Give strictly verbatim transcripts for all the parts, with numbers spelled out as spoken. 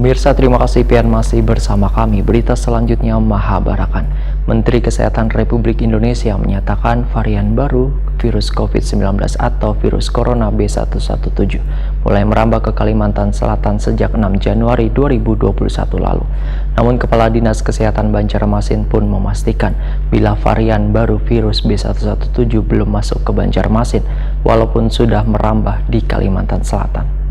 Pemirsa, terima kasih pian masih bersama kami. Berita selanjutnya, Mahabarakan. Menteri Kesehatan Republik Indonesia menyatakan varian baru virus covid sembilan belas atau virus corona B satu satu tujuh mulai merambah ke Kalimantan Selatan sejak enam Januari dua ribu dua puluh satu lalu. Namun, Kepala Dinas Kesehatan Banjarmasin pun memastikan bila varian baru virus B satu satu tujuh belum masuk ke Banjarmasin, walaupun sudah merambah di Kalimantan Selatan.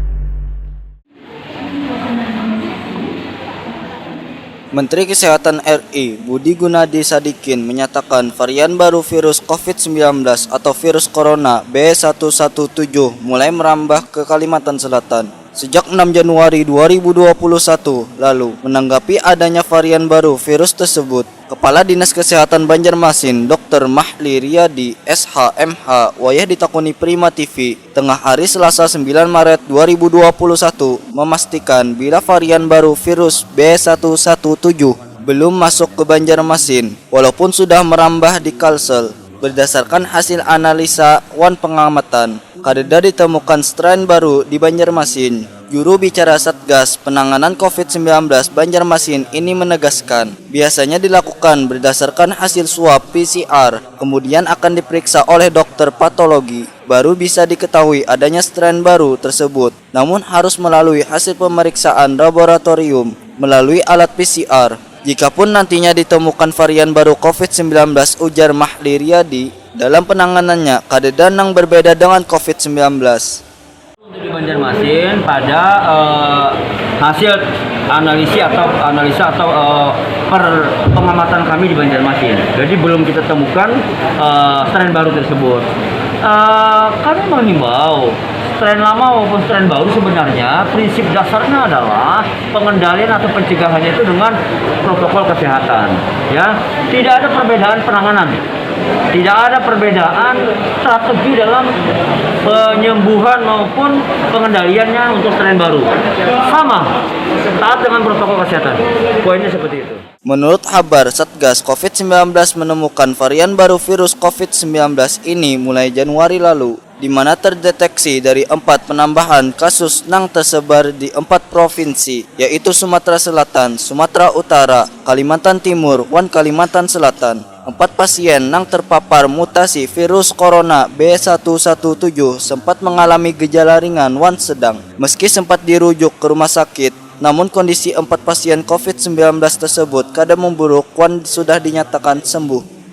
Menteri Kesehatan R I Budi Gunadi Sadikin menyatakan varian baru virus covid sembilan belas atau virus corona B satu satu tujuh mulai merambah ke Kalimantan Selatan sejak enam Januari dua ribu dua puluh satu lalu. Menanggapi adanya varian baru virus tersebut, Kepala Dinas Kesehatan Banjarmasin, Doktor Mahli Riyadi, S H M H, wayah ditakuni Prima T V, tengah hari Selasa sembilan Maret dua ribu dua puluh satu, memastikan bila varian baru virus B satu satu tujuh belum masuk ke Banjarmasin, walaupun sudah merambah di Kalsel. Berdasarkan hasil analisa wan pengamatan, kadeda ditemukan strain baru di Banjarmasin. Juru bicara Satgas Penanganan covid sembilan belas Banjarmasin ini menegaskan, biasanya dilakukan berdasarkan hasil swab P C R, kemudian akan diperiksa oleh dokter patologi, baru bisa diketahui adanya strain baru tersebut. Namun, harus melalui hasil pemeriksaan laboratorium melalui alat P C R. Jikapun nantinya ditemukan varian baru covid sembilan belas, ujar Mahli Riyadi, dalam penanganannya kadeda nang berbeda dengan covid sembilan belas. Untuk di Banjarmasin, pada eh, hasil analisis atau analisa atau eh, per pengamatan kami di Banjarmasin, jadi belum kita temukan eh, strain baru tersebut. Eh, kami menghimbau, strain lama maupun strain baru, sebenarnya prinsip dasarnya adalah pengendalian atau pencegahannya itu dengan protokol kesehatan. Ya, tidak ada perbedaan penanganan, tidak ada perbedaan strategi dalam penyembuhan maupun pengendaliannya untuk strain baru. Sama, taat dengan protokol kesehatan. Poinnya seperti itu. Menurut habar Satgas covid sembilan belas, menemukan varian baru virus covid sembilan belas ini mulai Januari lalu, di mana terdeteksi dari empat penambahan kasus nang tersebar di empat provinsi, yaitu Sumatera Selatan, Sumatera Utara, Kalimantan Timur, wan Kalimantan Selatan. Empat pasien nang terpapar mutasi virus corona B satu satu tujuh sempat mengalami gejala ringan wan sedang. Meski sempat dirujuk ke rumah sakit, namun kondisi empat pasien covid sembilan belas tersebut kada memburuk wan sudah dinyatakan sembuh.